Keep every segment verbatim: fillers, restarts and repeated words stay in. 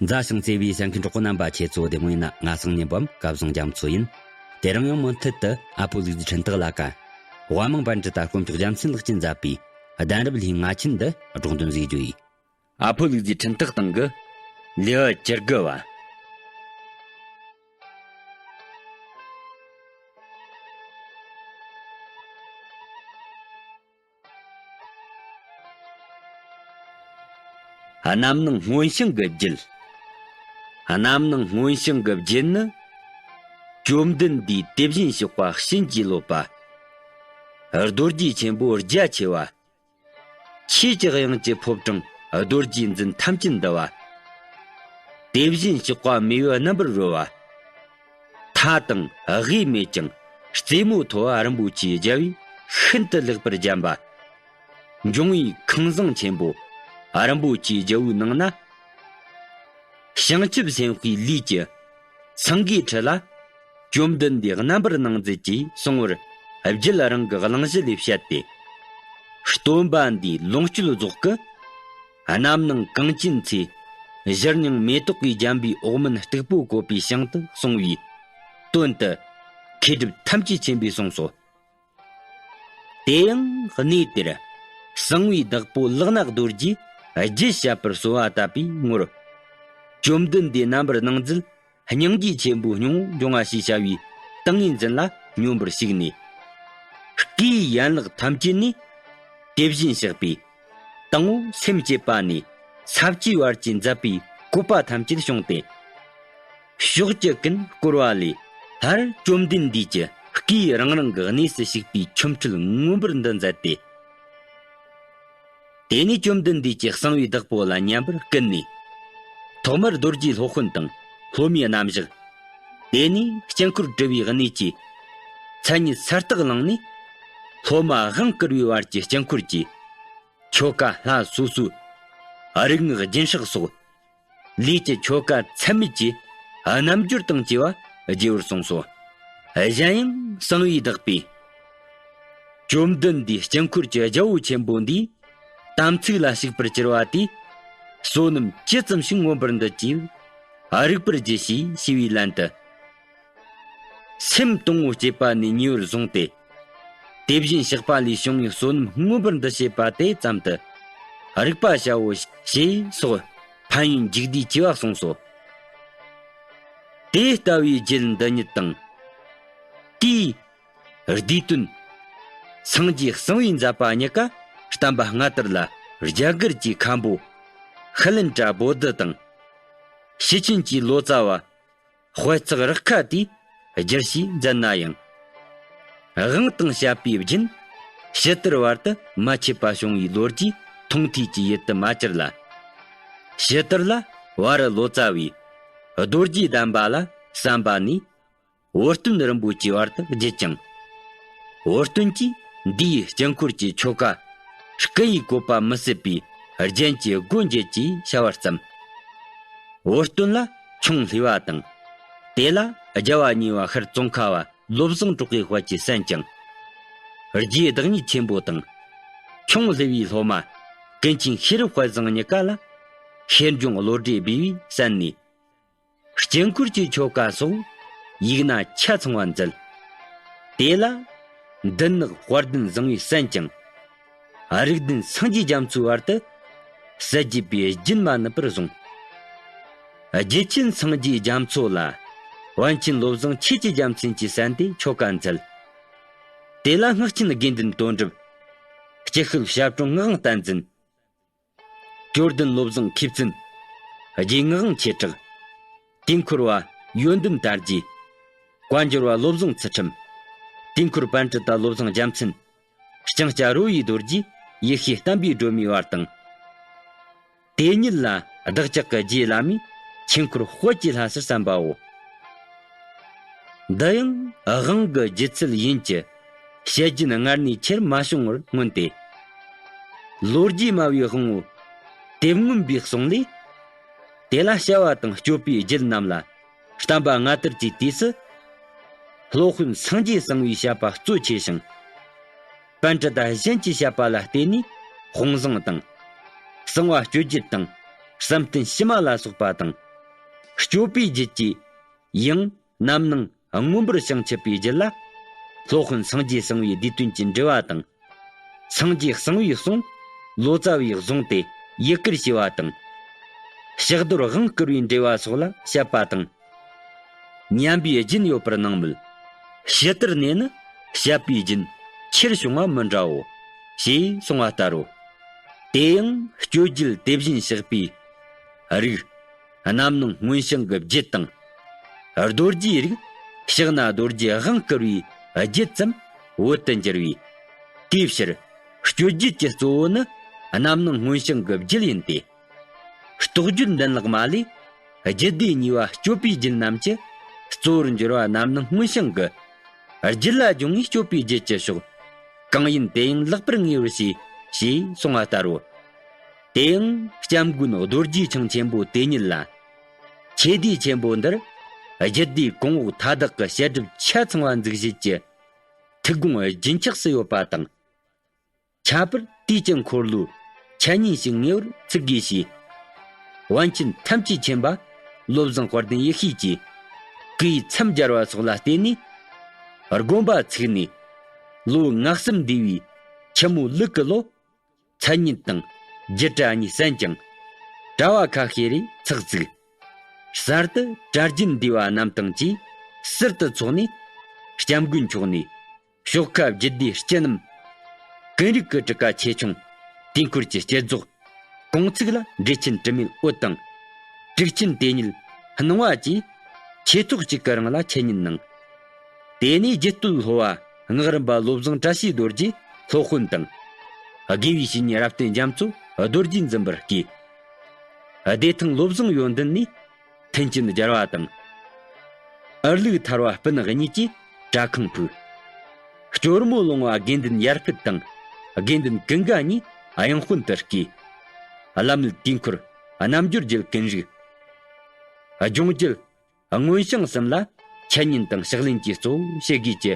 མཛའ་ཞིང་བརྩེ་བའི་གསན་མཁན་གྲོགས་པོ་རྣམ་པ་ཁྱེད་ཚོ་བདེ་མོ་ཡིན་ན། ང་སང་ཉིན་བམ་སྐལ་བཟང་རྒྱ་མཚོ་ཡིན། དེ་རིང་ཡང་མུ་མཐུད་དུ་ཨ་ཕོ་ལུག་རྫི་འཕྲིན་སྟེགས་ལ་ཀ། དབའ་མང་པཎ་ཌི་ཏ་དཀོན་མཆོག་རྒྱལ་མཚན་ལགས་ཀྱིས་མཛད་པའི་གདན་རབས་ལྷའི་ང་ཆེན་འདི་སྒྲོག་འདོན་ཟིག་རྒྱུ་ཡིན། ཨ་ཕོ་ལུག་རྫི་འཕྲིན་སྟེགས་སྟེང་གི་ལེའུ་བཅུ་དགུ་བ། གནམ་ནང་སྔོན་བྱུང་གི་རྒྱུད། གནམ་ནང་སྔོན་བྱུང་གི་རྒྱུད་ནི། བཅོམ་ལྡན་འདས་དེ་བཞིན་གཤེགས་པ་བྱིན་གྱིས་རློབ་པ། རྡོ་རྗེ་ཆེན་པོ་རྒྱ་ཆེ་བ། ཆོས་ཀྱི་དབྱིངས་ཀྱི་ཕོ་བྲང་རྡོ་རྗེ་འཛིན་ཐམས་ཅད་འདུ་བ། དེ་བཞིན་གཤེགས་པ་མེས་པོའི་རྣམ་པར་རོལ་བ། མཐའ་དང་དབུས་མེད་ཀྱང་རྩེ་མོ་མཐོ་བ་རིན་པོ་ཆེའི་རྒྱལ་པོས་ཤིན་ཏུ་ལེགས་པར་བརྒྱན་པ། འབྱུང་བའི་ཁང་བཟང་ཆེན་པོ་རིན་པོ་ཆེའི་རྒྱལ་པོའི་ནང་ན། བྱང་ཆུབ་སེམས་དཔའི་ལུས་ཀྱི་སེང་གེའི་ཁྲི་ལ། བཅོམ་ལྡན་འདས་རྣམ་པར་སྣང་མཛད་ཀྱིས་གསུང་བར་རྒྱུད་རང་གི་གླེང་གཞི་ལས་བཤད་དེ། སྟོན་པ་འདིས་ལོངས་སྤྱོད་རྫོགས་སྐུ། གནམ་ནང་གངས་ཅན་ཚོས་བཞུར་མྱོང་མེ་ཏོག་གིས་བརྒྱན་པའི་འོག་མིན་སྟུག་པོ་བཀོད་པའི་ཞིང་དུ་སོང་བའི་དོན་དུ་མཁས་གྲུབ་ཐམས་ཅད་མཁྱེན་པས་གསུངས་སོ། དེ་ཡང་གནས་དེར་གསང་བའི་བདག་པོ་ལག་ན་རྡོ་རྗེས་རྒྱུད་བཤད་པར་གསོལ་བ་བཏབ་པའི་ངོར། བཅོམ་ལྡན་འདས་རྣམ་པར་སྣང་མཛད་སྙིང་རྗེ་ཆེན་པོའི་སྙིང་པོ་འབྱུང་བ་ཞེས་བྱ་བའི་ཏིང་ངེ་འཛིན་ལ་སྙོམས་པར་ཞུགས་ནས། སྐུའི་ཡན་ལག་ཐམས་ཅད་ནས་དེ་བཞིན་གཤེགས་པའི་དང་པོ་སེམས་བསྐྱེད་པ་ནས་ས་བཅུའི་བར་གྱི་མཛད་པའི་བཀོད་པ་ཐམས་ཅད་བྱུང་སྟེ། ཕྱོགས་བཅུ་ཀུན་བསྐོར་བ་ལས་སླར་བཅོམ་ལྡན་འདས་ཀྱི་སྐུའི་རང་རང་གི་གནས་སུ་ཞུགས་པའི་ཆོ་འཕྲུལ་མངོན་པར་འདི་མཛད་དེ། དེ་ནས་བཅོམ་ལྡན་འདས་ཀྱིས་གསང་བའི་བདག་པོ་ལ་མཉམ་པར་བསྐུལ་ནས། ཐོག་མར་རྡོ་རྗེ་སློབ་དཔོན་དང་སློབ་མའི་རྣམ་གཞག། དེ་ནས་དཀྱིལ་འཁོར་གྲུབ་པའི་གནས་ཀྱི་མཚན་ཉིད་གསལ་བརྟག་གནང་ནས། སློབ་མ་དབང་བསྐུར་བའི་བར་གྱི་དཀྱིལ་འཁོར་གྱི་ཆོ་ག་ལྷ་སོ་སོའི་རིག་སྔགས་སྦྱིན་སྲེག་སོགས། ལས་ཀྱི་ཆོ་ག་ཚད་མེད་ཀྱི་རྣམ་འགྱུར་དང་བཅས་པ་རྒྱས་པར་གསུངས་སོ། གཞན་ཡང་གསང་བའི་བདག་པོས། བཅོམ་ལྡན་འདས་དཀྱིལ་འཁོར་གྱི་རྒྱལ་པོ་ཆེན་པོ་འདིའི་དམ་ཚིག་ལ་ཞུགས་པར་གྱུར་པ་དེས། བསོད་ནམས་ཇི་ཙམ་ཞིག་མངོན་པར་འདུ་བགྱིའོ། རིག་པར་གྱིས་ཤིག་ཞེས་པའི་ལན་དུ། སེམས་དང་པོ་བསྐྱེད་པ་ནས་ཉེ་བར་བཟུང་སྟེ། དེ་བཞིན་གཤེགས་པ་ལས་བྱུང་བའི་བསོད་ནམས་མངོན་པར་འདུ་བྱེད་པ་དེ་ཙམ་དུ་རིག་པ་བྱའོ་ཞེས་སོགས་ཕན་ཡོན་འཇུག་བདེའི་ཆེ་བ་གསུངས་སོ། དེ་ལྟ་བུའི་རྒྱུད་འདི་ཉིད་དང་། དེའི་བསྡུས་དོན། སངས་རྒྱས་གསང་བའི་མཛད་པ་གཉིས་ཀ་བསྟན་པ་སྔ་དར་ལ་རྒྱ་གར་གྱི་མཁན་པོ་ཤི་ལན་ཏྲ་བོ་དྷི་དང་། ཕྱི་ཆིན་གྱི་ལོ་ཙཱ་བ། དཔལ་ཚེགས་རག་ཁ་དེས་བསྒྱུར་ཞེས་མཛད་ན་ཡང་། དབང་དང་བྱ་བའི་རྒྱུན་ཕྱི་དར་བར་དུ་མ་མཆིས་པ་བྱུང་བའི་ལོ་རྒྱུས་མཐོང་ཐོས་ཀྱི་ཡུལ་དུ་མ་གྱུར་ལ། ཕྱི་དར་ལ་བ་རི་ལོ་ཙཱ་བས་རྡོ་རྗེ་གདན་པ་ལ་གསན་པ་ནས་འོད་སྟོན་རིན་པོ་ཆེའི་བར་དུ་བརྒྱུད་ཅིང་། འོད་སྟོན་གྱིས་འདིའི་དཀྱིལ་འཁོར་གྱི་ཆོ་ག་སྐུ་ཡི་བཀོད་པ་མི་ཟད་པའི་རྒྱན་གྱི་སྒོ་འབྱེད་ཀྱི་བྱ་བར་བརྩམས། འོད་སྟོན་ལ་ཁྱུང་ལྷེ་བ་དང་། དེ་ལ་རྒྱལ་བ་གཉིས་པ་ཤར་ཙོང་ཁ་བ་བློ་བཟང་གྲགས་པའི་དཔལ་གྱིས་གསན་ཅིང་། རྗེ་བདག་ཉིད་ཆེན་པོ་དང་། ཁྱུང་ལྷེ་བའི་སློབ་མ་ཀུན་མཁྱེན་ཤེས་རབ་དཔལ་བཟང་གཉིས་ཀ་ལ་ཤེར་འབྱུང་བློ་གྲོས་སྦས་པས་གསན་ནས། དཀྱིལ་འཁོར་གྱི་ཆོ་ག་སོགས་ཡིག་སྣ་ཆ་ཚང་བ་མཛད། དེ་ལ་མདུན་ནག་དཔལ་ལྡན་བཟང་པོས་གསན་ཅིང་། རིགས་ལྡན་སངས་རྒྱས་རྒྱ་མཚོའི་བར་དུ་ཟབ་རྒྱས་པའི་རྒྱུན་མ་ནུབ་པར་བཟུང་། རྒྱུད་ཆེན་སངས་རྒྱས་རྒྱ་མཚོ་ལ་པཎ་ཆེན་བློ་བཟང་ཆོས་ཀྱི་རྒྱལ་མཚན་གྱིས་གསན་ཏེ་ཆོ་ག་མཛད། དེ་ལ་སྔགས་ཆེན་དགེ་འདུན་དོན་གྲུབ། སྐྱིད་ཤོད་ཞབས་དྲུང་ངག་དབང་བསྟན་འཛིན། ཇོ་ལྡན་བློ་བཟང་མཁས་བཙུན། རྗེ་ངག་དབང་ཆོས་གྲགས། དུས་འཁོར་བ་ཡོན་ཏན་དར་རྒྱས། བཀའ་འགྱུར་བ་བློ་བཟང་ཚུལ་ཁྲིམས། དུས་འཁོར་པཎྜི་ཏ་བློ་བཟང་རྒྱལ་མཚན། ལྕང་སྐྱ་རོལ་པའི་རྡོ་རྗེ། ཡེ་ཤེས་བསྟན་པའི་སྒྲོན་མེའི་བར་དང་། དེ་ཉིད་ལ་བདག་ཅག་གི་རྗེ་བླ་མས་ཆོས་འཁོར་དཔལ་གྱི་ལྷ་སར་གསན་པའོ། འདི་ཡང་དབང་གི་ལྗིད་ཚད་ཡིན་གྱི། བཤད་རྒྱུན་སྔར་ནས་ཆེར་མ་བྱུང་བར་མངོན་ཏེ། ལོ་རྒྱུས་སྨྲ་བའི་དབང་པོ་དེ་མངོན་པའི་གསུང་ལས། དེ་ལ་བྱ་བ་དང་སྤྱོད་པའི་རྒྱུད་རྣམས་ལ་བསྟན་པ་སྔ་དར་གྱི་དུས་སུ། སློབ་དཔོན་སངས་རྒྱས་གསང་བའི་བཤད་པ་གཙོ་ཆེ་ཞིང་། པཎྜི་ཏ་གཞན་གྱི་བཤད་པ་ལ་བརྟེན་ནས་དཔང་བཟང་དང་། གསང་བ་སྤྱོད་རྒྱུད་དང་བསམ་གཏན་ཕྱི་མ་ལ་སོགས་པ་དང་ སྤྱོད་པའི་རྒྱུད་ཀྱི་ཡང་རྣམ་སྣང་མངོན་པར་བྱང་ཆུབ་པའི་རྒྱུད་ལ། སློབ་དཔོན་སངས་རྒྱས་གསང་བའི་བསྡུས་དོན་གྱི་འགྲེལ་བ་དང་། སངས་རྒྱས་གསང་བའི་གསུང་། ལོ་ཙཱ་བས་བཟུང་སྟེ་ཡི་གེར་ཕྱེ་བ་དང་། ཕྱག་རྡོར་དབང་བསྐུར་བའི་འགྲེལ་བ་སོགས་ལ་བཤད་པ་དང་། ཉམས་པའི་རྒྱུན་ཡོད་པར་སྣང་མོད། ཕྱི་ལྟར་གནས་ནི་བཤད་པའི་རྒྱུན་ཆེར་བྱུང་བ་མི་འདྲའོ། ཞེས་གསུངས་པ་ལྟར་རོ། དེ་ཡང་སྤྱོད་རྒྱུད་དེ་བཞིན་གཤེགས་པའི་རིགས། རྣམ་སྣང་མངོན་བྱང་གི་རྒྱུད་དང་། རྡོ་རྗེའི་རིགས། ཕྱག་ན་རྡོ་རྗེ་དབང་བསྐུར་བའི་རྒྱུད་ཙམ་བོད་དུ་འགྱུར་བས། དེའི་ཕྱིར་སྤྱོད་རྒྱུད་ཀྱི་གཙོ་བོ་ནི་རྣམ་སྣང་མངོན་བྱང་གི་རྒྱུད་ཡིན་ཏེ། རྟོགས་བརྗོད་མདུན་ལེགས་མ་ལས། རྒྱུད་སྡེ་གཉིས་པ་སྤྱོད་པའི་རྒྱུད་རྣམས་ཀྱི་གཙོ་བོར་འགྱུར་བ་རྣམ་སྣང་མངོན་བྱང་གི་རྒྱུད་ལ་སྦྱོང་བའི་སྤྱོད་པའི་རྒྱུད་ཀྱི་ཕྱོགས། གང་ཡིན་དེ་ཡང་ལེགས་པར་ངེས་པར་བྱོས། ཞེས་གསུངས་པ་ལྟར་རོ། དེ་ཡང་སྐྱབས་མགོན་རྡོ་རྗེ་འཆང་ཆེན་པོ་དེ་ཉིད་ལ། ཁྱེད་དུས་ཆེན་པོ་འདིར་རྒྱུད་སྡེ་གོང་འོག་མཐའ་དག་གི་བཤད་སྒྲུབ་ཆ་ཚང་བ་འཛུགས་བྱེད་ཀྱི་ཐུགས་དགོངས་རྒྱུན་ཆགས་སུ་ཡོད་པ་དང་། ཁྱད་པར་དུས་ཀྱི་འཁོར་ལོའི་འཆད་ཉན་ཞིག་ངེས་པར་ཚུགས་དགོས་ཞེས། པཎ་ཆེན་ཐམས་ཅད་མཁྱེན་པ་བློ་བཟང་དཔལ་ལྡན་ཡེ་ཤེས་ཀྱིས་སྐུའི་མཚམས་སྦྱར་བ་སོགས་ལ་བརྟེན་ནས། དགོན་པ་ཚུགས་ནས་ལོ་ང་གསུམ་འདས་པའི་ཆུ་མོ་ལུག་གི་ལོ། མཚན་ཉིད་དང་རྒྱུད་གྲྭ་གཉིས་གསན་ཅིང་། གྲྭ་བ་ཁ་ཤས་རེ་ཚགས་བཙུགས། གསར་དུ་གྲྭ་རྒྱུན་འདུས་པ་རྣམས་དང་བཅས་ཟུར་དུ་ཚོགས་ནས། སྐྱབས་མགོན་མཆོག་ནས་ཕྱོགས་ཁ་རྒྱུད་སྡེ་སྤྱི་རྣམས། ཀུན་རིག་གི་གྲུ་ཁ་ཆེ་ཆུང་དུས་འཁོར་གྱི་བསྐྱེད་རྫོགས། གོང་ཚིགས་ལ་འགྲེལ་ཆེན་དྲི་མེད་འོད་དང་། དྲུག་ཆེན་དེ་ཉིད་སྣང་བ་བཅས་ཆོས་ཚོགས་གཅིག་གི་རིང་ལ་འཆད་ཉན་གནང་། དེ་ནས་རྒྱུད་སྟོད་ལྷོ་བ་སྔགས་རམས་པ་བློ་བཟང་བཀྲ་ཤིས་རྡོ་རྗེ་སློབ་དཔོན་དང་། དགེ་བའི་བཤེས་གཉེན་རབ་བརྟན་རྒྱ་མཚོ་རྡོ་རྗེ་འཛིན་པར་བསྐོས། བདེ་ཐང་བློ་བཟང་ཡོན་ཏན་ནས་མཐུན་རྐྱེན་སྦྱར་བ་དང་། ཨར་ལུག་ཐར་བ་སྤུན་གཉིས་ཀྱིས་གྲྭ་ཁང་ཕུག། སྐྱོར་མོ་ལོང་བ་དགེ་འདུན་ཡར་ཕུད་དང་དགེ་འདུན་ཀུན་དགའ་གཉིས་གཡང་དཔོན་དུ་བསྐོས། བླ་མེད་དུས་འཁོར་རྣལ་འབྱོར་རྒྱུད་ཀུན་རིག། སྦྱོང་རྒྱུད་སྔོན་བྱང་གསུམ་ལ་འཆད་ཉན་དང་ཕྱག་ལེན་གྱི་གཙོ་བོ་བྱེད་དགོས་ཀྱི་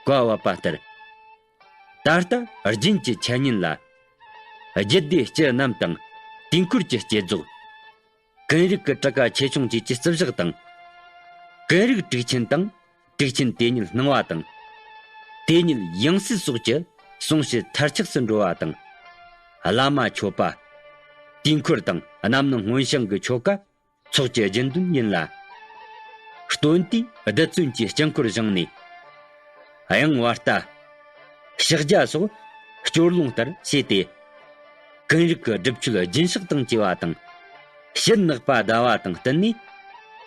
བཀའ་བབས་པ་ལྟར། ད་ལྟ་རྒྱུན་གྱི་འཆད་ཉན་ལ། རྒྱུད་སྡེ་སྤྱི་རྣམས་དང་དུས་འཁོར་གྱི་བསྐྱེད་རྫོགས། ཀུན་རིག་གི་གྲུ་ཁ་ཆེ་ཆུང་བཅས་ཀྱི་རྩིབས་ཞག་དང་། ཀུན་རིག་དྲུག་ཆེན་དང་དྲུག་ཆེན་དེ་ཉིད་སྣང་བ་དང་། དེ་ཉིད་ཡང་སྲིད་སོགས་ཀྱི་གསུང་བཤད་མཐར་ཆགས་སུ་འགྲོ་བ་དང་། བླ་མ་མཆོད་པ། དུས་འཁོར་དང་རྣམ་སྣང་མངོན་བྱང་གི་ཆོ་ག་ཚོགས་ཀྱི་རྒྱུན་འདོན་ཡིན་ལ། སྟོན་དུས་རྡུལ་ཚོན་གྱི་དཀྱིལ་འཁོར་བཞེངས་ནས། གཡང་བ་ལྟ། ཕྱག་རྒྱ་སོགས་སྐྱོར་ལོང་ལྟར་བྱས་ཏེ། ཀུན་རིག་གི་སྒྲུབ་མཆོད་རྒྱུན་ཆགས་དང་བཅས་པ་དང་། ཕྱི་ནག་པ་ཟླ་བ་དང་བསྟུན་ནས།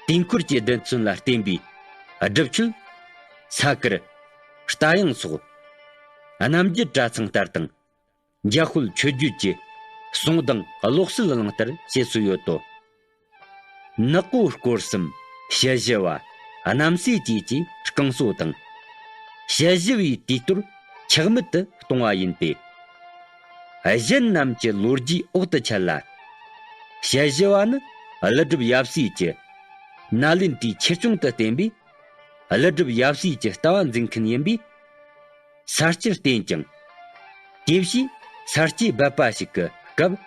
དུས་འཁོར་གྱི་རྡུལ་ཚོན་ལ་བརྟེན་པའི་སྒྲུབ་མཆོད། ས་དཀར། རྟ་གཡང་སོགས། རྣམ་རྒྱལ་གྲྭ་ཚང་ལྟར་དང་། འཇམ་དཔལ་མཆོད་བརྗོད་ཀྱི་གསུང་དང་ཀློག་གསོལ་གླེང་ལྟར་བྱེད་སྲོལ་ཡོད་དོ། ནག་པོ་སྐོར་གསུམ་ཞལ་བཞི་བ་རྣམ་སྲས་བཅས་ཀྱི་བསྐང་གསོ་དང་། ཞལ་བཞི་བའི་དུས་གཏོར་ཆག་མེད་དུ་གཏོང་བ་ཡིན་ཏེ། གཞན་རྣམས་ཀྱི་ལོ་རྒྱུས་འོག་ཏུ་འཆད་ལ། ཞལ་བཞི་བ་ནི་ཀླུ་སྒྲུབ་ཡབ་སྲས་ཀྱི་ནཱ་ལེནྡྲའི་ཆོས་སྐྱོང་དུ་བསྟེན་པས། ཀླུ་སྒྲུབ་ཡབ་སྲས་ཀྱི་ལྟ་བ་འཛིན་མཁན་ཡིན་པས། ས་སྐྱར་བསྟེན་ཅིང་། དེ་བཞིན་ས་སྐྱའི་སྦལ་པ་ཞིག་གི་སྐབས།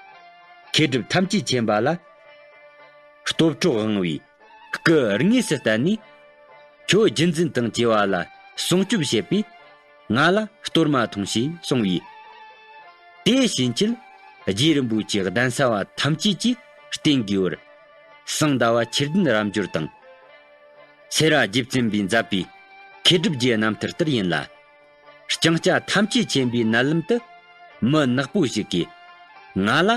མཁས་གྲུབ་ཐམས་ཅད་མཁྱེན་པ་ལ་སྟོབས་འཕྲོག་དབང་བའི་སྐུ་དངོས་སུ་བསྟན་ནས། ཁྱོད་རྒྱུད་འཛིན་དང་བཅས་པ་ལ་སྲུང་སྐྱོབ་བྱེད་པས། ང་ལ་གཏོར་མ་ཐོངས་ཞེས་གསུངས་པས། དེ་ཕྱིན་ཆད་རྗེ་རིན་པོ་ཆེ་གདན་ས་བ་ཐམས་ཅད་ཀྱིས་བསྟེན་དགོས་པར། གསང་ཟླ་བ་ཆོས་ལྡན་རབ་འབྱོར་དང་། སེ་ར་རྗེ་བཙུན་པས་མཛད་པའི་མཁས་གྲུབ་རྒྱའི་རྣམ་ཐར་ལྟར་ཡིན་ལ། ལྕང་སྐྱ་ཐམས་ཅད་མཁྱེན་པའི་མནལ་ལམ་དུ། མི་ནག་པོ་ཞིག་གིས། ང་ལ་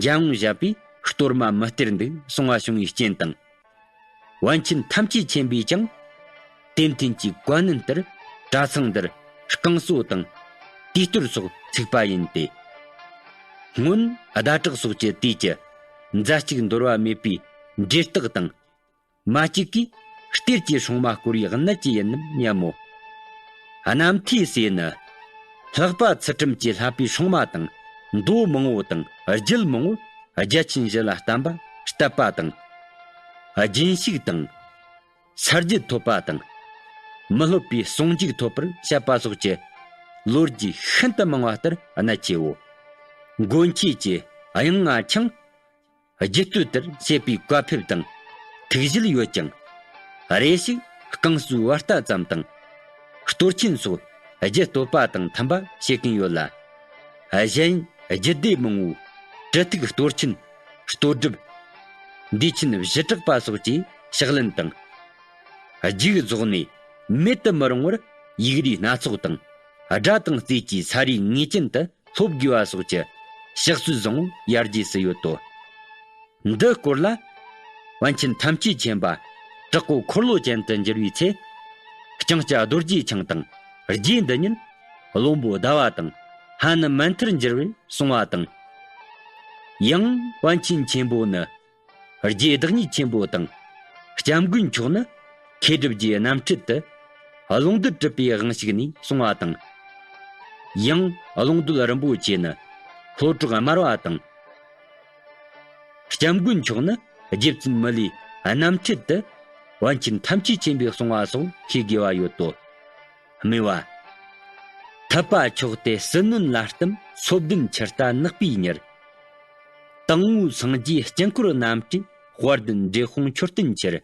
འཇམ་དབྱངས་བཞད་པས་གཏོར་མ་མི་སྟེར་འདུག་གསུང་བ་བྱུང་བའི་རྐྱེན་དང་། པཎ་ཆེན་ཐམས་ཅད་མཁྱེན་པས་ཀྱང་། དེ་མཐུན་གྱི་བཀའ་ནན་ལྟར་གྲྭ་ཚང་འདིར་བསྐང་གསོ་དང་། དུས་གཏོར་སོགས་ཚུགས་པ་ཡིན་ཏེ། སྔོན་ཟླ་གྲགས་སོགས་ཀྱི་དུས་ཀྱི་མཛའ་གཅུགས་འདོར་བ་མེད་པའི་འབྲས་རྟགས་དང་། མ་གཅིག་གིས་གཏེར་གྱི་སྲུང་མ་བསྐོར་བའི་གནད་ཀྱིས་ཡིན་ནམ་སྙམ་མོ། གནམ་ཐེའི་སྲས་ནི། ལྷགས་པ་ཚུལ་ཁྲིམས་ཀྱིས་ལྷགས་པའི་སྲུང་མ་དང་། མདོ་མང་བོ་དང་རྒྱུད་མང་བོར་རྒྱལ་ཆེན་བཞི་ལ་བསྟན་པ་བཏབ་པ་དང་། རྒྱུན་ཞུགས་དང་། ས་རྒྱུད་ཐོབ་པ་དང་། མི་སློབ་པའི་ཟུང་འཇུག་ཐོབ་པར་བཤད་པ་སོགས་ཀྱི་ལོ་རྒྱུས་ཤིན་ཏུ་མང་བ་ལྟར་གནད་ཆེའོ། མགོན་ཁྱེད་ཀྱི་དབྱངས་ང་འཆང་། རྒྱུད་སྟོད་དུར་བྱེད་པའི་བཀའ་ཕེབས་དང་ ཐུགས་བཞེད་ཡོད་ཀྱང་། རེ་ཞིག་རྐང་བསུའི་བར་ལྟ་ཙམ་དང་། གཏོར་ཆེན་སོགས་རྒྱུད་བསྟོད་པ་དང་མཐུན་པ་བྱེད་ཀྱིན་ཡོད་ལ། གཞན་རྒྱུད་སྡེ་མང་བོའི་གྲི་ཐུག་གཏོར་ཆེན། གཏོར་སྒྲུབ། འདས་ཆེན་བཞི་གྲགས་པ་སོགས་ཀྱི་ཕྱག་ལེན་དང་། རྒྱུགས་རྫོགས་ནས་མེད་དུ་མི་རུང་བར་ཡིག་རིས་སྣ་ཚོགས་དང་། སྒྲ་དང་རྩལ་གྱིས་ས་རིས་ངེས་ཅན་དུ་སློབ་དགོས་པ་སོགས་ཀྱི་ཕྱག་སྲོལ་བཟང་བོ་ཡར་རྒྱས་སུ་ཡོད་དོ། འདི་སྐོར་ལ། པཎ་ཆེན་ཐམས་ཅད་མཁྱེན་པ་དྲག་པོ་འཁོར་ལོ་ཅན་དུ་འགྱུར་བའི་ཚེ། ལྕང་སྐྱ་རྡོ་རྗེ་འཆང་དང་རྗེ་འདི་ཉིད་བློན་པོ་ཟླ་བ་དང་ཧ་ནུ་མན་ཐར་འགྱུར་བར་གསུངས་པ་དང་། ཡང་པཎ་ཆེན་ཆེན་པོ་ནི་རྗེ་བདག་ཉིད་ཆེན་པོ་དང་། སྐྱབས་མགོན་མཆོག་ནི་མཁས་གྲུབ་རྗེའི་རྣམ་འཕྲུལ་དུ་ལུང་བསྡུ་གྲུབ་པའི་དབང་ཕྱུག་ནས་གསུངས་པ་དང་། ཡང་ལུང་སྟོད་རིན་པོ་ཆེ་ནི་ལྷོ་བྲག་དམར་བ་དང་། སྐྱབས་མགོན་མཆོག་ནི་རྗེ་བཙུན་མི་ལའི་རྣམ་འཕྲུལ་དུ་པཎ་ཆེན་ཐམས་ཅད་མཁྱེན་པས་གསུངས་པ་སོགས་ཤེས་དགོས་པ་ཡོད་དོ། སྨྲས་པ། ཐུབ་པ་མཆོག་སྟེ་ཟིལ་གནོན་ལ་གཏུམ་སོ་བདུན་ཆུ་རྟ་ནག་པོའི་ཉེར། དང་པོའི་སངས་རྒྱས་དཀྱིལ་འཁོར་རྣམ་བཀྲའི་དཔལ་ལྡན་འབྲས་སྤུངས་མཆོད་རྟེན་ཕྱིར།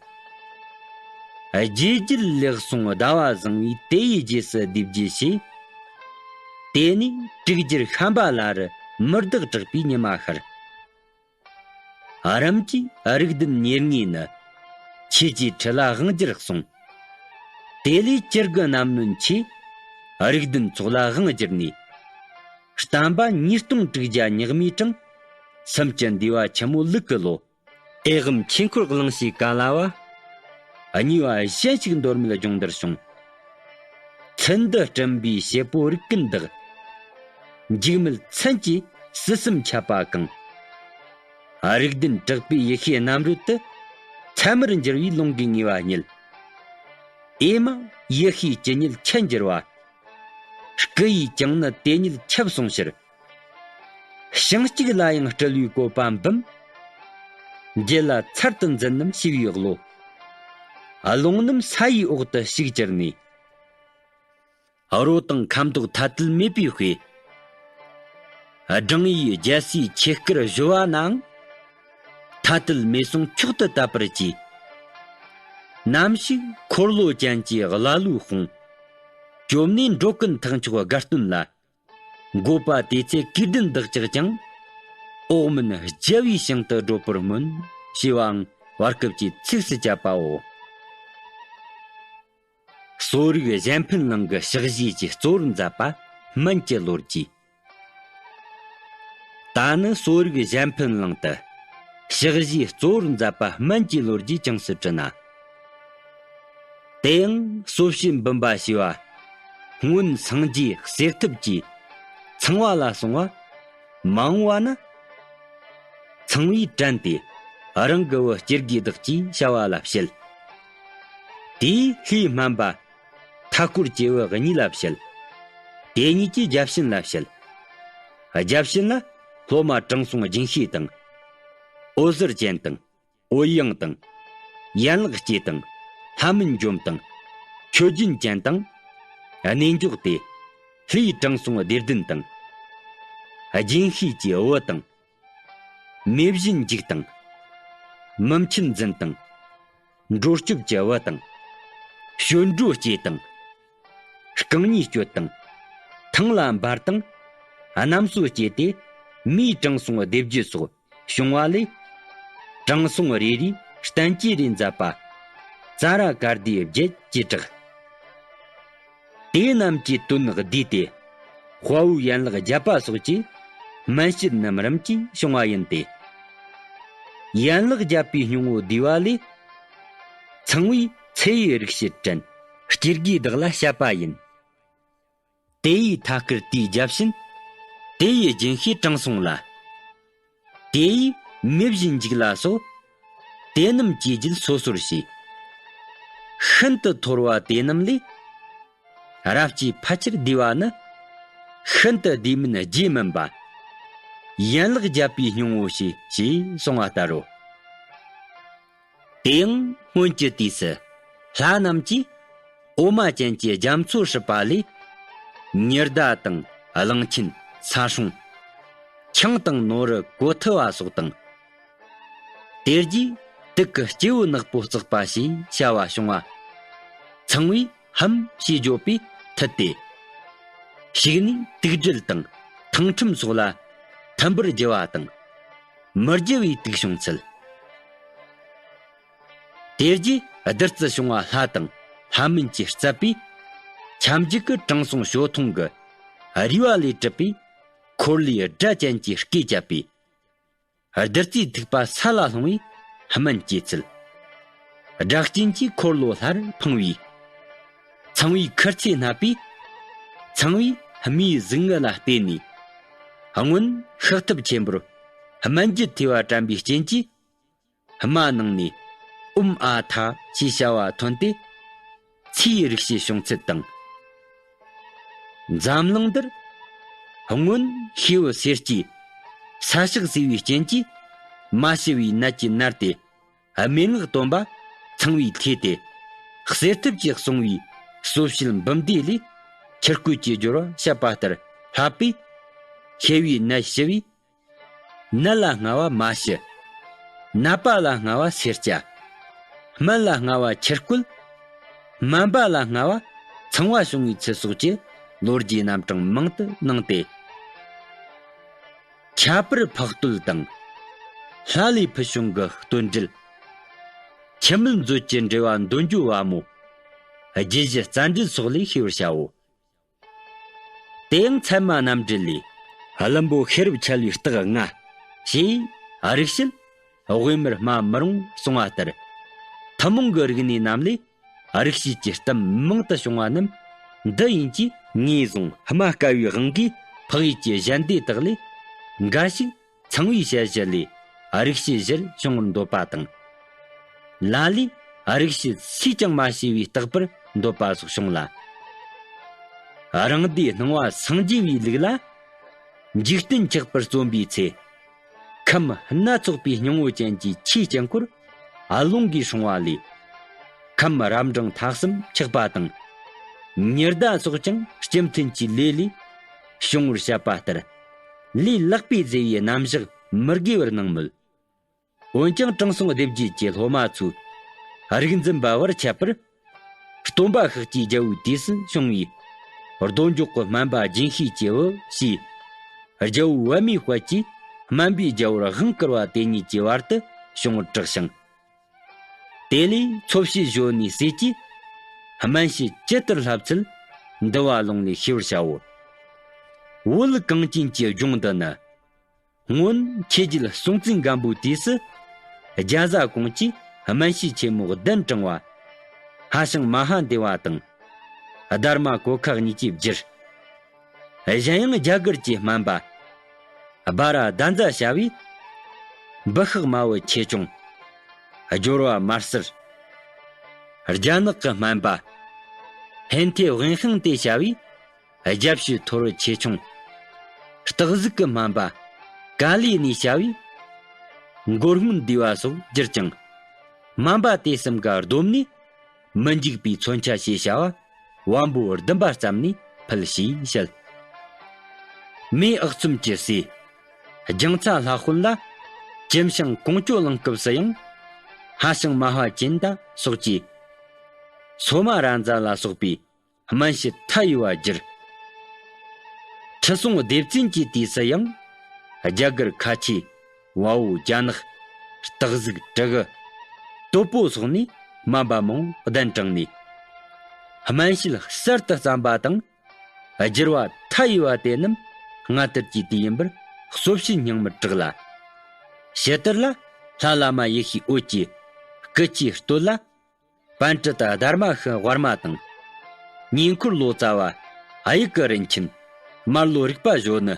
རྗེ་རྒྱུད་ལེགས་གསུང་ཟླ་བ་བཟང་བོས་དེ་ཡི་རྗེས་སུ་སྡེབ་བསྒྱུར་བྱས། དེ་ནས་དྲུག་འགྱུར་ཤམ་བྷ་ལ་རུ་མི་བདག་གྲགས་པའི་ཉི་མ་ཤར། རིམ་གྱིས་རིགས་ལྡན་ཉེར་ལྔས་ནི། ཆོས་ཀྱི་ཁྲི་ལ་དབང་བསྒྱུར་གསུངས། དེ་ལས་ཅི་དགར་རྣམ་གནོན་ཆེ། རིགས་ལྡན་ཚོགས་ལ་དབང་བསྒྱུར་ནས། བསྟན་པ་ཉིས་སྟོང་དྲུག་བརྒྱ་ཉག་མའི་གྲངས། སུམ་གྱི་འདས་པ་ཆེན་མོ་ལུག་གི་ལོ། ཨེ་ཝཾ་ཆོས་འཁོར་གླིང་ཞེས་བཀའ་སླ་བ། གཉིས་པ་གཞན་ཞིག་མདོ་སྨད་ལྗོངས་འདིར་བྱུང་། ཚུལ་འདི་སྤྲིན་པའི་བྱེད་པོ་རིག་ཀུན་བདག་འཇིགས་མེད་མཚན་གྱིས་སྲིད་གསུམ་ཁྱབ་པ་གང་། རིགས་ལྡན་དྲེགས་པའི་ཡེ་ཤེས་རྣམ་རོལ་དུ། ཚད་མར་འགྱུར་བའི་ལུང་གིས་ངེས་པ་བརྙེས། ཨེ་མ་ཡེ་ཤེས་ཇི་སྙེད་ཁྱད་འགྱུར་བ། སྐུ་ཡིས་ཀྱང་ནི་དེ་སྙེད་ཁྱབ་གསུངས་ཕྱིར། ཞིང་གཅིག་ལ་ཡང་སྤྲུལ་བའི་བཀོད་པ་འབུམ། རྒྱུད་ལ་ཚར་དུ་འཛིན་རྣམས་ཤེས་པའི་བློ། རླུང་རྣམས་ས་ཡི་འོག་ཏུ་ཞིག་གྱུར་ནས། རོ་དང་ཁ་མདོག་ཐ་དད་མེད་པའི་དཔེ། སྦྲང་ཡིས་རྒྱལ་སྲས་ཆོས་སྐུར་གཞོལ་བ་ནའང་། ཐ་དད་མེད་གསུང་མཆོག་ཏུ་དད་པར་གྱིས། ནམ་ཞིག་འཁོར་ལོ་ཅན་གྱི་ཀླ་ཀློའི་དཔུང་། བཅོམ་ནས་འགྲོ་ཀུན་ཐེག་མཆོག་དགའ་སྟོན་ལ། འགོད་པ་དེ་ཚེ་གུས་ལྡན་བདག་ཅག་ཀྱང་། འོག་མིན་རྒྱལ་བའི་ཞིང་དུ་བགྲོད་པར་སྨོན། ཞེས་པའང་བར་སྐབས་ཀྱི་ཚིགས་སུ་བཅད་པའོ། གསོ་རིག་གཞན་ཕན་གླིང་གི་ཕྱག་བཞེས་ཀྱི་གཙོ་བོར་མཛད་པ་སྨན་གྱི་ལོ་རྒྱུས། ད་ནི་གསོ་རིག་གཞན་ཕན་གླིང་དུ་ཕྱག་བཞེས་གཙོ་བོར་མཛད་པ་སྨན་གྱི་ལོ་རྒྱུས་ཅུང་ཟད་བྲི་ན། དེ་ཡང་གསོ་བྱེད་འབུམ་པ་ཞེས་པ་སྔོན་སངས་རྒྱས་གསེར་ཐུབ་ཀྱིས་ཚངས་པ་ལ་གསུངས་པ། མ་འོངས་པ་ན། ཚངས་པས་དྲན་ཏེ་རང་གི་བུ་སྐྱེ་དགུའི་བདག་ཅེས་བྱ་བ་ལ་བཤད། དེས་ལྷའི་སྨན་པ་མཐའ་སྐོར་གྱི་བུ་གཉིས་ལ་བཤད། དེ་གཉིས་ཀྱིས་བརྒྱ་བྱིན་ལ་བཤད། བརྒྱ་བྱིན་ལ་སློབ་མ་དྲང་སྲོང་སྦྱིན་ཤེས་དང་། འོད་ཟེར་ཅན་དང་། འོད་ཡངས་དང་། ཡན་ལག་སྐྱེས་དང་། ལྷ་མིན་འཇོམས་དང་། མཆོད་སྦྱིན་ཅན་དང་། གནས་འཇོག་སྟེ། ལྷའི་དྲང་སྲོང་སྡེ་བདུན་དང་། སྦྱིན་ཤེས་ཀྱི་བུ་དང་། མེ་བཞིན་འཇིགས་དང་། མི་མཁྱེན་འཛིན་དང་། འགྲོ་སྐྱོབ་ཀྱི་བུ་དང་། གཤོག་སྒྲོ་སྐྱེས་དང་། རྐང་གཉིས་སྐྱོད་དང་། ཐང་ལ་འབར་དང་། གནམ་སོ་སྐྱེས་ཏེ། མིའི་དྲང་སྲོང་སྡེ་བརྒྱད་སོགས། བྱུང་བ་ལས། དྲང་སྲོང་རེ་རེའི་བསྟན་བཅོས་རེ་མཛད་པ། ཙཱ་ར་ཀཱི་ཏིའི་བརྒྱད་ཅེས་གྲགས། དེ་རྣམས་ཀྱི་དོན་བསྡུས་ཏེ། དཔའ་བོའི་ཡན་ལག་བརྒྱ་པ་སོགས་ཀྱི་སྨན་དཔྱད་རྣམས་རིམ་གྱིས་བྱུང་བ་ཡིན་ཏེ། ཡན་ལག་བརྒྱ་པའི་སྙིང་པོ་བསྡུས་པ་ལས། ཚངས་པས་ཚེ་ཡི་རིག་བྱེད་དྲན། སྐྱེ་དགུའི་བདག་ལ་བཤད་པ་ཡིན། དེ་ཡི་མཐའ་སྐོར་དེའི་བརྒྱ་བྱིན། དེ་ཡི་སྦྱིན་ཤེས་དྲང་སྲོང་ལ། དེ་ཡི་མེ་བཞིན་འཇིགས་ལ་སོགས། དེ་རྣམས་ཀྱི་རྒྱུད་སོ་སོར་བྱས། ཤིན་ཏུ་མཐོ་བ་དེ་རྣམས་ལས། རབ་སྐྱེས་ཕལ་ཆེར་བསྡུས་པ་ནི། ཤིན་ཏུ་བསྡུས་མིན་རྒྱས་མིན་པ། ཡན་ལག་བརྒྱ་པའི་སྙིང་པོ་ཞེས་ཞེས་གསུངས་པ་ལྟར་རོ། དེ་ཡང་སྔོན་གྱི་དུས་སུ་ལྷ་རྣམས་ཀྱིས་འོ་མ་ཅན་གྱི་རྒྱ་མཚོ་ཧྲིལ་པ་ལས། ཉི་ཟླ་དང་གླང་ཆེན་ས་སྲུང་། ཆང་དང་ནོར་བུ་གོ་ཐུ་བ་སོགས་དང་། དེ་རྗེས་ དུག་གི་སྐྱེ་བོ་ནག་པོ་བརྩེགས་པ་ཞེས་བྱ་བ་བྱུང་བ། ཚངས་པས་ཧམ་ཞེས་བརྗོད་པའི་མཐུ་སྟེ། ཞིག་ནས་དུག་སྦྲུལ་དང་ཐང་ཁྲིམས་སོགས་ལ་ཐུན་པར་རྒྱུ་བ་དང་། མི་རྒྱུ་བའི་དུག་བྱུང་ཚུལ། དེ་རྗེས་བདུད་རྩི་བྱུང་བ་ལྷ་དང་ལྷ་མིན་གྱིས་གཙབས་པས། ཁྱབ་འཇུག་གི་དྲང་སྲོང་ཞོ་ཐུང་གི་རུས་པ་ལས་གྲུབ་པའི་འཁོར་ལོའི་སྒྲ་ཅན་གྱི་སྐད་བརྒྱབ་པས། བདུད་རྩིའི་ཐིགས་པ་ས་ལ་ལྷུང་བས་སྨན་སྐྱེས་ཚུལ། སྒྲ་གཅན་གྱི་འཁོར་ལོ་ལྷར་འཕངས་པས། ཚངས་པའི་ཁུར་ཚོས་བསྣབས་པས། ཚངས་པས་རྨོའི་གཟུགས་ངོ་ལ་བལྟས་ནས། སྔོན་ཤེས་ཐུབ་ཆེན་པོར་སྨན་རྒྱུད་ཐོས་པ་དྲན་པའི་རྐྱེན་གྱིས། རྨ་ནང་ནས་ཨུམ་ཨ་ཐ་ཞེས་བྱ་བ་ཐོན་ཏེ། ཚེའི་རིག་བྱེད་བྱུང་ཚུལ་དང་། འཛམ་གླིང་འདིར་སྔོན་ཤེའུ་གསེར་སྐྱའི་ས་ཕྱག་བཟོས་པའི་རྐྱེན་གྱིས། མ་ཤི་བའི་ནད་ཀྱིས་མནར་ཏེ་སྨྲེ་སྔགས་བཏོན་པ་ཚངས་པའི་ཐོས་ཏེ། གསེར་ཐུབ་ཀྱིས་གསུངས་པའི་སོ་བྱད་འབུམ་སྡེ་ལས་ཁྱི་རྐོས་ཀྱི་སྦྱོར་བ་བཤད་པ་ལྟར་བསླབས་པས། ཤེའུའི་ནད་ཞི་བས། ནད་ལ་སྔ་བ་མ་ཤི། ནད་པ་ལ་སྔ་བ་སེར་སྐྱ། སྨན་ལ་སྔ་བ་ཁྱི་རྐོས། སྨན་པ་ལ་སྔ་བ་ཚངས་པ་བྱུང་བའི་ཚུལ་སོགས་ཀྱི་ལོ་རྒྱུས་རྣམ་གྲངས་མང་དུ་གནང་སྟེ། ཁྱད་པར་འཕགས་བསྟོད་དང་། ལྷ་ལས་ཕུལ་བྱུང་གི་བསྟོད་འགྲེལ། ཁྱི་མིད་མཛོད་ཀྱི་འགྲེལ་བ་འདོད་འཇོ་བ་མོ། རྒྱུད་བཞི་རྩ་འགྲེལ་སོགས་ལས་ཤེས་པར་བྱའོ། དེ་ཡང་ཚད་མ་རྣམ་འགྲེལ་ལས། བླུན་པོ་ཤེས་རབ་འཆལ་བའི་རྟགས་ལྔ། ཞེས་རིག་བྱེད་དབུས་མར་སྨྲ་མི་རུང་གསུང་བ་ལྟར། ཐུན་མོང་གི་རིག་གནས་རྣམས་ལས་རིག་བྱེད་ཀྱི་གཏམ་མང་དུ་བྱུང་བ་རྣམས་འདི་ཡིན་གྱིས། ངོས་བཟུང་སྨྲ་དཀའ་བའི་དབང་གིས་འཕགས་ཡུལ་གྱི་ཞལ་འདེབས་དག་ལས་འགའ་ཞིག་ཚངས་པའི་ཞལ་བཞི་ལས་རིག་བྱེད་བཞིར་བྱུང་བར་འདོད་པ་དང་། ལ་ལས་རིག་བྱེད་སུས་ཀྱང་མ་ཤེས་པའི་རྟག་པར་འདོད་པ་སོགས་བྱུང་ལ། རང་སྡེའི་སྣང་བ་སངས་རྒྱས་པའི་ལུགས་ལ། འཇིག་རྟེན་ཆགས་པར་རྩོམ་པའི་ཚེ། ཁམས་སྣ་ཚོགས་པའི་སྙིང་པོ་ཅན་གྱི་ཆོས་དཀྱིལ་འཁོར་རླུང་གིས་སྲུང་བ་ལས། ཁམས་རབ་འབྲིང་ཐ་གསུམ་ཆགས་པ་དང་། ཉི་ཟླ་སོགས་ཀྱང་སྤྱི་མཐུན་གྱི་ལས་ལས་བྱུང་བར་བཤད་པ་ལྟར། ལས་ལེགས་པས་མཛེས་པའི་རྣམ་གཞག་མི་དགོས་པར་སྣང་མོད། འོན་ཀྱང་དྲང་སྲོང་སྡེ་བརྒྱད་ཀྱི་སློབ་མ་ཚོས་རིག་འཛིན་པ་བར་ཆད་པར། སྟོན་པ་ཤཱཀྱའི་རྒྱལ་པོའི་དུས་སུ་བྱུང་བའི་རྡོ་འཇོག་གི་སྨན་པ་རྒྱན་ཤེས་ཀྱི་བུ་ཞེས། རྒྱལ་པོ་པདྨའི་དཔལ་གྱིས་སྨན་པའི་རྒྱལ་པོར་དབང་བསྐུར་བ་དེ་གཉིས་ཀྱི་བར་དུ་བྱུང་བར་གྲགས་ཤིང་། དེ་ལས་འཚོ་བྱེད་གཞོན་ནུའི་སྲས་ཀྱིས་སྨན་དཔྱད་ཇི་ལྟར་བསླབ་ཚུལ་འདུལ་བ་ལུང་ལས་ཤེས་པར་བྱའོ། བོད་གངས་ཅན་གྱི་ལྗོངས་འདི་ནི། སྔོན་ཆོས་རྒྱལ་སྲོང་བཙན་སྒམ་པོའི་དུས་སུ། རྒྱ་བཟའ་ཀོང་ཇིས་སྨན་དཔྱད་ཆེན་མོ་གདན་དྲངས་པ། ཧ་ཤང་མ་ཧཱ་དེ་བ་དང་། སྡར་མ་གོ་ཁ་གཉིས་ཀྱིས་བསྒྱུར། གཞན་ཡང་རྒྱ་གར་གྱི་སྨན་པ། སྦ་ར་དྷ་ཛ་བྱ་བས། འབུ་ཤག་མ་བུ་ཆེ་ཆུང་། སྦྱོར་བ་དམར་སེར། རྒྱ་ནག་གི་སྨན་པ། ཧན་ཐེ་ཝེན་ཤང་དེ་བྱ་བས། རྒྱབ་ཕྱི་ཐོར་ཆེ་ཆུང་། སྟག་གཟིག་གི་སྨན་པ། ཀ་ལི་ནི་བྱ་བས། མགོ་སྔོན་འདུས་པ་སོགས་བསྒྱུར་ཀྱང་། སྨན་པ་དེ་གསུམ་ཀ་བསྡོམས་ནས། མི་འཇིག་པའི་མཚོན་ཆ་ཞེས་བྱ་བ། བམ་པོ་བདུན་པ་བརྩམས་ནས་ཕུལ་ཞེས་བཤད། མེས་ཨག་ཚོམ་གྱི་སྲས། རྒྱང་ཚ་ལྷ་དཔོན་ལ། ཀྱིམ་ཤང་ཀོང་ཇོ་གླིང་སྐབས་སུ་ཡང་། ཧ་ཤང་མ་ཧ་ཅན་ད་སོགས་ཀྱིས། སོ་མ་ར་ཛ་ལ་སོགས་པའི་སྨན་དཔྱད་མཐའ་ཡས་པ་བསྒྱུར། ཁྲི་སྲོང་ལྡེ་བཙན་གྱི་དུས་སུ་ཡང་། རྒྱ་གར་ཁ་ཆེ། བལ་པོ་རྒྱ་ནག་སྟག་གཟིག་དྲུ་གུ། སྟོད་པོ་སོགས་ནས་སྨན་པ་མང་པོ་གདན་དྲངས་ནས། སྨན་དཔྱད་གསར་དུ་བརྩམས་པ་དང་། བསྒྱུར་བ་མཐའ་ཡས་པ་དེ་རྣམས་སྔ་དར་གྱི་དུས་ཡིན་པར་སོ་བྱེད་སྙིང་མར་གྲགས་ལ། ཕྱི་དར་ལ་ལྷ་བླ་མ་ཡེ་ཤེས་འོད་ཀྱི་སྐུ་ཆས་སྟོད་ལ། པཎྜི་ཏ་སྡར་མ་ཤི་ཝར་མ་དང་། ཉེ་འཁོར་ལོ་ཙཱ་བ་ཨ་ཡུ་གུ་རིན་ཆེན། མར་ལོ་རིག་པ་གཞོན་ནུ།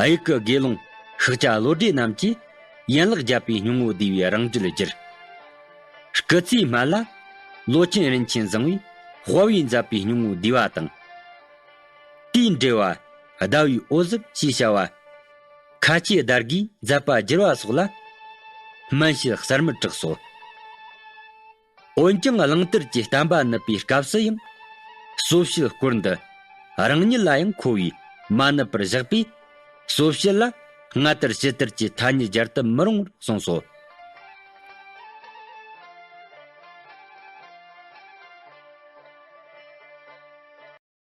ཨ་ཡུ་གུ་དགེ་སློང་ཤཱཀྱ་བློ་གྲོས་རྣམས་ཀྱིས་ཡན་ལག་བརྒྱད་པའི་སྙིང་པོ་བསྡུས་པའི་རང་འགྲེལ་བསྒྱུར། སྐུ་ཚེའི་སྨད་ལ་ལོ་ཆེན་རིན་ཆེན་བཟང་པོས་དཔའ་བོས་མཛད་པའི་སྙིང་པོ་བསྡུས་པ་དང་། དེའི་འགྲེལ་བ་ཟླ་བའི་འོད་ཟེར་ཞེས་བྱ་བ། ཁ་ཆེ་དར་གྱིས་མཛད་པ་བསྒྱུར་བ་སོགས་ལ་སྨན་དཔྱད་གསར་མར་གྲགས་སོ། འོན་ཀྱང་གླང་དར་གྱི་བསྟན་པ་ནུབ་པའི་སྐབས་སུ་ཡང་། སོ་བྱེད་སྐོར་འདི་རང་ཉིད་ལ་ཡང་མཁོ་བས་མ་ནུབ་པར་བཞག་པས། སོ་བྱེད་ལ་སྔ་དར་ཕྱི་དར་གྱི་ཐ་སྙད་སྦྱར་དུ་མི་རུང་བར་གསུངས་སོ།